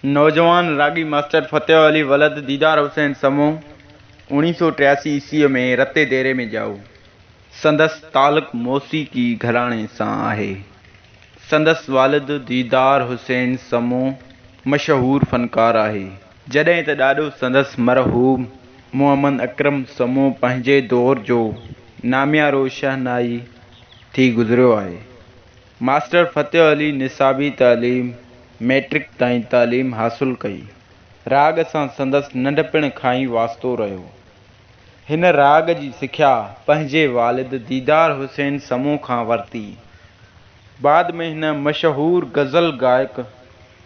نوجوان راڳي ماسٽر فتح علي ولد ديدار حسين سمون 1983 عيسويء ۾ رتي ديري ۾ ڄائو. سندس تعلق موسيقي گهراڻي سان آهي. سندس والد ديدار حسين سمون مشهور فنڪار آهي. جڏهن ته ڏاڏو سندس مرحوم محمد اڪرم سمون پنهنجي دور جو ناميارو شهنائي ٿي گذريو آهي. ماسٽر فتح علي نصابي تعليم مئٽرڪ تائين تعليم حاصل ڪئي. راڳ سان سندس ننڍپڻ کان ئي واسطو رهيو. هن راڳ جي سکيا پنهنجي والد ديدار حسين سمون کان ورتي. بعد ۾ هن مشهور غزل گائڪ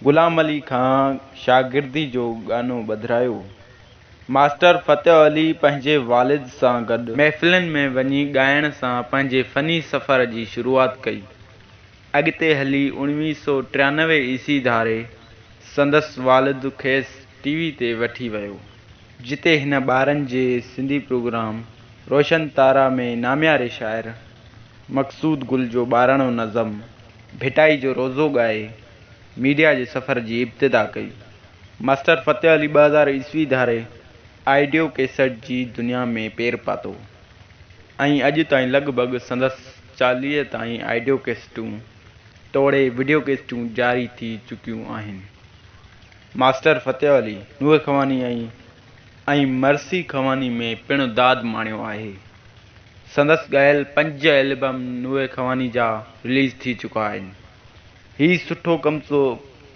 غلام علي کان شاگردي جو ڳانو ٻڌرايو. ماسٽر فتح علي پنهنجي والد سان گڏ محفلن ۾ وڃي ڳائڻ سان پنهنجي فني سفر جي شروعات ڪئي. اڳتي هلي 1993 عيسوي ڌاري سندس والد کيس ٽي وي تي وٺي ويو، جتي هن ٻارن جي سنڌي پروگرام روشن تارا ۾ نامياري شاعر مقصود گل جو ٻاراڻو نظم ڀٽائي جو روضو ڳائي ميڊيا جي سفر جي ابتدا ڪئي. ماسٽر فتح علي 2000 عيسوي ڌاري آڊيو ڪيسٽ جي دنيا ۾ پير پاتو. ۽ اڄ تائين لڳ ڀڳ سندس 40 تائين آڊيو ڪيسٽون توڙي وڊيو ڪيسٽون جاري ٿي چڪيون آهن. ماسٽر فتح علي نوحه خواني ۽ ۽ مرثي خواني ۾ پڻ داد ماڻيو آهي. سندس ڳايل پنج البم نوحه خواني جا رليز ٿي چڪا آهن. هي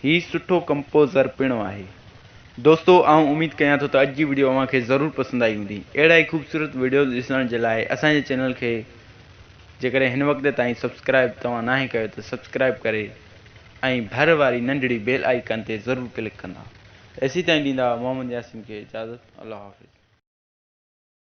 هي سٺو ڪمپوزر پڻ آهي. دوستو آئون اميد ڪيان ٿو ته اڄ جي وڊيو اوهان کي ضرور پسند آئي هوندي. اهڙا ئي خوبصورت وڊيوز ڏسڻ جي لاء اسان جي چينل کي جيڪڏهن هن وقت تائين سبسڪرائب توهان ناهي ڪيو ته سبسڪرائب ڪري ۽ ڀر واري ننڍڙي بيل آئيڪن تي ضرور ڪلڪ ڪندا. ايسيتائين ڏيندا محمد ياسين کي اجازت الله حافظ.